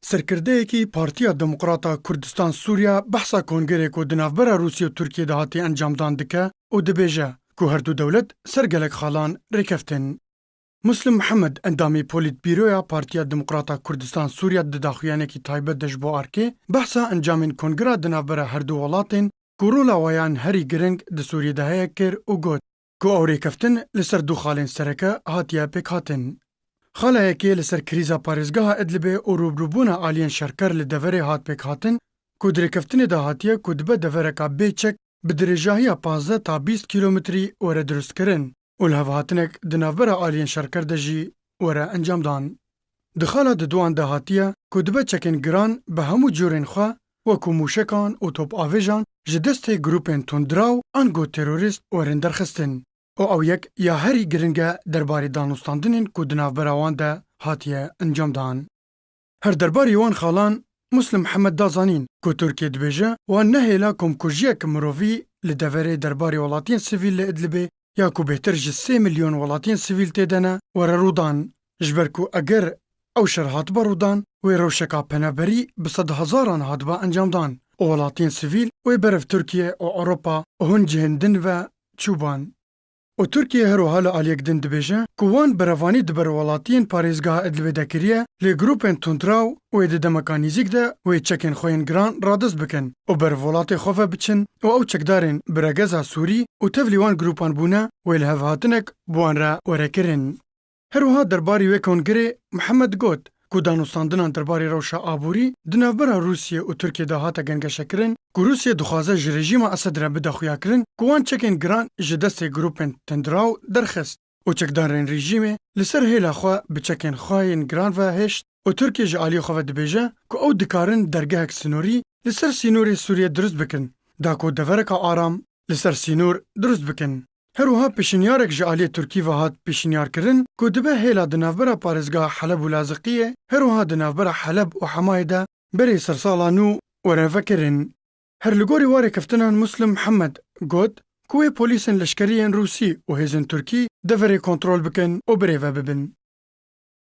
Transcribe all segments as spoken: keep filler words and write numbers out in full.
Serkirdeyekî Partiya Demokrata Kurdistan Sûriya behsa kongerê ku di navbera Rûsya û Tirkiyê de hatiye encamdan dike û dibêje ku her du dewlet ser gelek xalan rêkeftin. Muslim Mihemed, endamê Polîtbîroya Partiya Demokrata Kurdistan Sûriya di daxuyanekî taybet de ji bo Arkê behsa encamên kongera di navbera her du welatên ku rola wayan herî giring di Sûriyê de heye kir û got ku ew rêkeftin li ser du xalên sereke hatiye pêkhatin. Xala yekê li ser krîza parêzgeha Idlibê û rûbirûbûna aliyên şerker li deverê hat pêkhatin ku di rêkeftinê de hatiye ku dibe devereka bê çek bi dirêjahiya pazdeh ta bîst kîlometrî were dirustkirin û li hevhatinek di navbera aliyên şerker de jî were encamdan. Di xala diduan de hatiye ku dibe çekên giran bi hemû curên xwe, wekû mûşekan û topavêjan, ji destê grûpên tundraw ango terorîst werin derxistin û ew yek ya herî giring e derbarê danûstandinên ku di navbera wan de hatiye encamdan. Her derbarê wan xalan, Muslim Mihemed da zanîn ku Tirkiye dibêje wan ne hêla komkujiyek mirovî li deverê derbarê welatiyên sivîl li Idlibê ya ku bêhtir ji sê milyon welatiyên sivîl tê de ne, were rûdan. Ji ber ku eger ew şer hatiba rûdan, wê rewşeka penaberî bi sedhezaran hatiba encamdan û welatiyên sivîl wê berev Tirkiye û Ewropa û hin cihên din ve çûban. Û Tirkiye her wiha li aliyek din dibêje ku wan berevanî di ber welatiyên parêzgeha Idlibê de kiriye, lê grûpên tundraw wê di demeka nîzîk de wê çekên xwe yên giran radest bikin û ber welatê xwe ve biçin û ew çekdarên bi regeza Sûrî û tevlî wan grûpan bûne wê li hevhatinek bi wan re were kirin. Her wiha derbarî wê kongerê Mihemed got ku danûstandinan derbarê rewşa aborî di navbera Rûsiyê û Tirkiyê de hate gengeşekirin ku Rûsiye dixwaze ji rejîma Esed re bide xuyakirin ku wan çekên giran ji destê grûpên tundraw derxist û çekdarên rejîmê li ser hêla xwe bi çekên xwe yên giran ve hişt û Tirkiye ji aliyê xwe ve dibêje ku ew dikarin dergehek sînorî li ser sînorê Sûriyê dirust bikin, da ku devereka aram li ser sînor dirust bikin. Her wiha pêşinyarek ji aliyê Tirkî ve hat pêşinyarkirin ku dibe hêla di navbera parêzgeha Heleb û Laziqiyê, her wiha di navbera Heleb û Hemayê de berê sersala nû were vekirin. Her li gorî wa rêkeftinan Muslim Mihemed got ku wê polîsên leşkerî yên Rûsî û hêzên Tirkî deverê kontrol bikin û birêve bibin.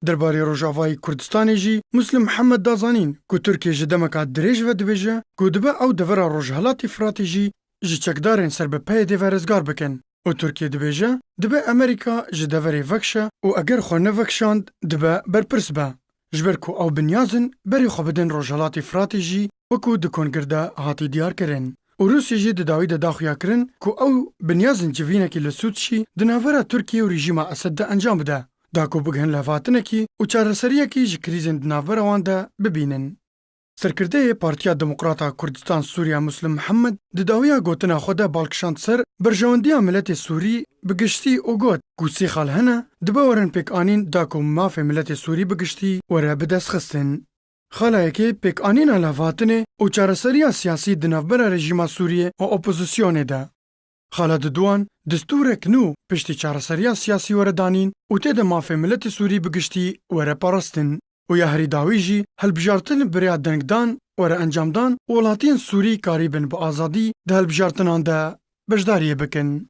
Derbarê Rojavayê Kurdistanê jî Muslim Mihemed da zanîn ku Tirkiye ji demeka dirêj ve dibêje ku dibe ew devera Rojhelatê Firatê jî ji çekdarên ser bi P Y D'ê ve rizgar bikin û Tirkiye dibêje dibe Amerîka ji deverê vekişe û eger xwe nevekişand dibe berpirs be, ji ber ku ew bi niyaz in berê xwe bidin Rojhelatê Firatê jî wekû di kongir de hatî diyarkirin. Û Rûsya jî di dawî de da xuyakirin ku ew bi niyaz in civînekî li Sûtçî di navbera Tirkiye û rejîma Esed de encam bide, da ku bigihin levhatinekî û çareseriyekî ji krîzên di navbera wan de bibînin. Serkirdeyê Partiya Demokrata Kurdistan Sûriya Muslim Mihemed di dawiya gotina xwe de bal kişand ser berjewendiya miletê Sûrî bi giştî û got ku sê xal hene dibe werin pêkanîn da ku mafê miletê Sûrî bi giştî were bidestxistin. Xala yekê pêkanîna levhatinê û çareseriya siyasî di navbera rejîma Sûriyê û opozisyonê de. Xala diduan distûrek nû piştî çareseriya siyasî were danîn û tê de mafê miletê Sûrî bi giştî were parastin û ya herî dawî jî hilbijartin bi rêya dengdan were encamdan û welatiyên Sûrî karîbin bi azadî di hilbijartinan de beşdariyê bikin.